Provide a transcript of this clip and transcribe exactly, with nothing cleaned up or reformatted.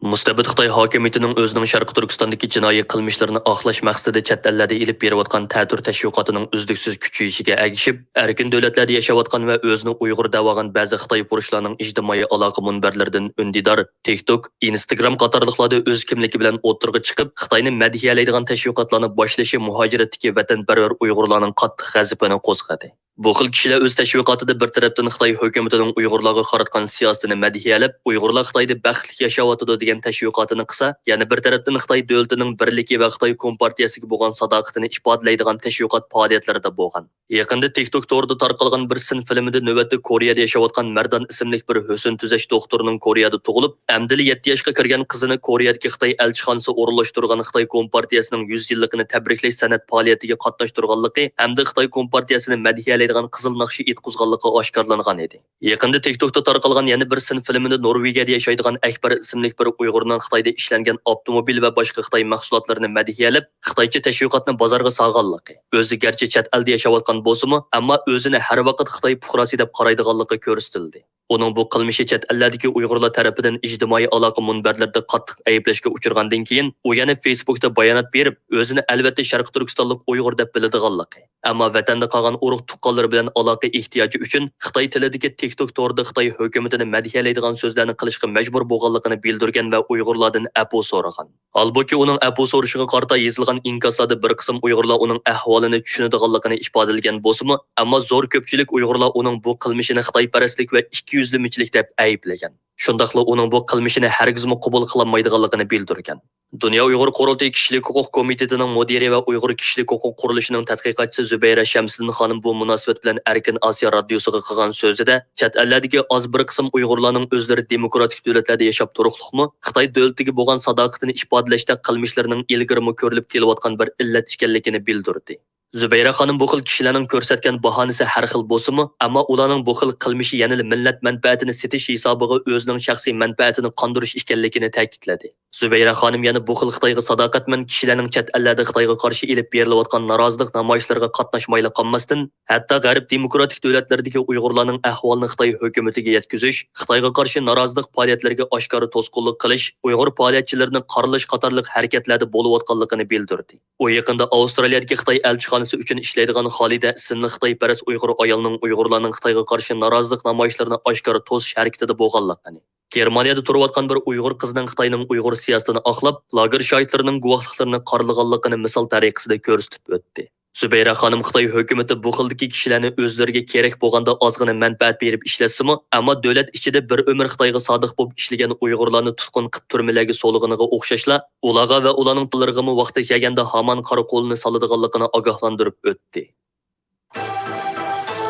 مۇستەبىت خىتاي ھاكىمىيىتىنىڭ ئۆزىنىڭ شەرقىي تۈركىستاندىكى جىنايى قىلمىشلىرىنى ئاقلاش مەقسىتىدە چەت ئەللەردە ئېلىپ بېرىۋاتقان تەتۈر تەشۋىقاتىنىڭ ئۈزلۈكسىز كۈچىيىشىگە ئەگىشىپ، ئەركىن دۆلەتلەردە ياشاۋاتقان ۋە ئۆزىنى ئۇيغۇر دەۋالغان بەزى خىتايپۇرۇشلارنىڭ ئىجتىمائىي ئالاقە مۇنبەرلىرىدىن ئۈندىدار، تىك توك، ئىنستاگرام قاتارلىقلاردا ئۆز كىملىكى بىلەن ئوتتۇرىغا چىقىپ، خىتاينى مەدھىيەلەيدىغان تەشۋىقاتلارنى باشلىشى مۇھاجىرەتتىكى ۋەتەنپەرۋەر ئۇيغۇرلارنىڭ قاتتىق غەزىپىنى قوزغىدى. بۇ خىل كىشىلەر ئۆز تەشۋىقاتىدا بىر تەرەپتىن خىتاي ھۆكۈمىتىنىڭ ئۇيغۇرلارغا قاراتقان سىياسىتىنى مەدھىيەلەپ، ئۇيغۇرلار خىتايدا بەختلىك ياشاۋاتىدۇ دېگەن تەشۋىقاتىنى قىلسا، يەنە بىر تەرەپتىن خىتاي دۆلىتىنىڭ بىرلىكى ۋە خىتاي كومپارتىيەسىگە بولغان ساداقىتىنى ئىپادىلەيدىغان تەشۋىقات پائالىيەتلىرىدە بولغان. يېقىندا تىك توك تورىدا تارقالغان بىر سىن فىلىمىدا نۆۋەتتە كورېيەدە ياشاۋاتقان مەردان ئىسىملىك بىر ھۆسن تۈزەش دوختۇرىنىڭ كورېيەدە تۇغۇلۇپ، ئەمدىلا يەتتە ياشقا كىرگەن قىزىنى كورېيەدىكى خىتاي ئەلچىخانىسى ئورۇنلاشتۇرغان خىتاي كومپارتىيەسىنىڭ يۈز يىللىقىنى تەبرىكلەش سەنئەت پائالىيىتىگە قاتناشتۇرغانلىقى ھەمدە خىتاي كومپارتىيەسىنى مەدھىيەلەيدىغان قىزىل ناخشا ئېيتقۇزغانلىقى ئاشكارىلانغان ئىدى. يېقىندا تىك توكتا تارقالغان يەنە بىر سىن فىلىمىدە نورۋېگىيەدە ياشايدىغان ئەكبەر ئىسىملىك بىر ئۇيغۇرنىڭ خىتايدا ئىشلەنگەن ئاپتوموبىل ۋە باشقا خىتاي مەھسۇلاتلىرىنى مەدھىيەلەپ، خىتايچە تەشۋىقاتنى بازارغا سالغانلىقى، ئۆزى گەرچە چەت ئەلدە ياشاۋاتقان بولسىمۇ، ئەمما ئۆزىنى ھەر ۋاقىت خىتاي پۇقراسى دەپ قارايدىغانلىقى كۆرسىتىلدى. ئۇنىڭ بۇ قىلمىشى چەت ئەللەردىكى ئۇيغۇرلار تەرىپىدىن ئىجتىمائىي ئالاقە مۇنبەرلىرىدە قاتتىق ئەيىبلەشكە ئۇچرىغاندىن كېيىن، ئۇ يەنە فېيسبۇكتا بايانات بېرىپ، ئۆزىنى ئەلۋەتتە شەرقىي تۈركىستانلىق ئۇيغۇر دەپ بىلىدىغانلىقى، ئەمما ۋەتەندە قالغان ئۇرۇق تۇغقانلىرى بىلەن ئالاقە ئېھتىياجى ئۈچۈن خىتاي تىلىدىكى تىك توك تورىدا خىتاي ھۆكۈمىتىنى مەدھىيەلەيدىغان سۆزلەرنى قىلىشقا مەجبۇر بولغانلىقىنى بىلدۈرگەن ۋە ئۇيغۇرلاردىن ئەپۇ سورىغان. ھالبۇكى، ئۇنىڭ ئەپۇ سورىشىغا قارىتا يېزىلغان ئىنكاسلاردا بىر قىسىم ئۇيغۇرلار ئۇنىڭ ئەھۋالىنى چۈشىنىدىغانلىقىنى ئىپادىلىگەن بولسىمۇ، ئەمما زور كۆپچىلىك ئۇيغۇرلار ئۇنىڭ بۇ قىلمىشىنى خىتايپەرەسلىك ۋە ئىككىيۈزلىمىچىلىك دەپ ئەيىبلىگەن. شۇنداقلا ئۇنىڭ بۇ قىلمىشىنى ھەرگىزمۇ قوبۇل قىلالمايدىغانلىقىنى بىلدۈرگەن. دۇنيا ئۇيغۇر قۇرۇلتىيى كىشىلىك ھوقۇق كومىتېتىنىڭ مۇدىرى ۋە ئۇيغۇر كىشىلىك ھوقۇق قۇرۇلۇشىنىڭ تەتقىقاتچىسى زۇبەيرە شەمسىدىن خانىم بۇ مۇناسىۋەت بىلەن ئەركىن ئاسىيا رادىيوسىغا قىلغان سۆزىدە، چەت ئەللەردىكى ئاز بىر قىسىم ئۇيغۇرلارنىڭ ئۆزلىرى دېموكراتىك دۆلەتلەردە ياشاپ تۇرۇقلۇقمۇ، خىتاي دۆلىتىگە بولغان ساداقىتىنى ئىپادىلەشتە قىلمىشلىرىنىڭ ئىلگىرىمۇ كۆرۈلۈپ كېلىۋاتقان بىر ئىللەت ئىكەنلىكىنى بىلدۈردى. زۇبەيرە خانىم بۇ خىل كىشىلەرنىڭ كۆرسەتكەن باھانىسى ھەر خىل بولسىمۇ، ئەمما ئۇلارنىڭ بۇ خىل قىلمىشى يەنىلا مىللەت مەنپەئەتىنى سېتىش ھېسابىغا ئۆزىنىڭ شەخسىي مەنپەئەتىنى قاندۇرۇش ئىكەنلىكىنى تەكىتلىدى. زۇبەيرە خانىم يەنە بۇ خىل خىتايغا ساداقەتمەن كىشىلەرنىڭ چەت ئەللەردە خىتايغا قارشى ئېلىپ بېرىلىۋاتقان نارازىلىق نامايىشلىرىغا قاتناشمايلا قالماستىن، ھەتتا غەرب دېموكراتىك دۆلەتلىرىدىكى ئۇيغۇرلارنىڭ ئەھۋالىنى خىتاي ھۆكۈمىتىگە يەتكۈزۈش، خىتايغا قارشى نارازىلىق پائالىيەتلىرىگە ئاشكارا توسقۇنلۇق قىلىش، ئۇيغۇر پائالىيەتچىلىرىنى قارىلاش قاتارلىق ھەرىكەتلەردە بولۇۋاتقانلىقىنى بىلدۈردى. ئۇ يېقىندا ئاۋسترالىيەدىكى خىتاي ئەلچىخانىسى ئۈچۈن ئىشلەيدىغان خالىدە ئىسىملىك خىتايپەرەس ئۇيغۇر ئايالنىڭ ئۇيغۇرلارنىڭ خىتايغا قارشى نارازىلىق نامايىشلىرىنى ئاشكارا توسۇش ھەرىكىتىدە بولغانلىقىنى، گېرمانىيەدە تۇرۇۋاتقان بىر ئۇيغۇر قىزنىڭ خىتاينىڭ ئۇيغۇر سىياسىتىنى ئاقلاپ، لاگېر شاھىتلىرىنىڭ گۇۋاھلىقلىرىنى قارىلىغانلىقىنى مىسال تەرىقىسىدە كۆرسىتىپ ئۆتتى. زۇبەيرە خانىم خىتاي ھۆكۈمىتى بۇ خىلدىكى كىشىلەرنى ئۆزلىرىگە كېرەك بولغاندا ئازغىنە مەنپەئەت بېرىپ ئىشلەتسىمۇ، ئەمما دۆلەت ئىچىدە بىر ئۆمۈر خىتايغا سادىق بولۇپ ئىشلىگەن ئۇيغۇرلارنى تۇتقۇن قىلىپ تۈرمىلەرگە سولىغىنىغا ئوخشاشلا، ئۇلارغا ۋە ئۇلارنىڭ بالىلىرىغىمۇ ۋاقتى كەلگەندە ھامان قارا قولىنى سالىدىغانلىقىنى ئاگاھلاندۇرۇپ ئۆتتى.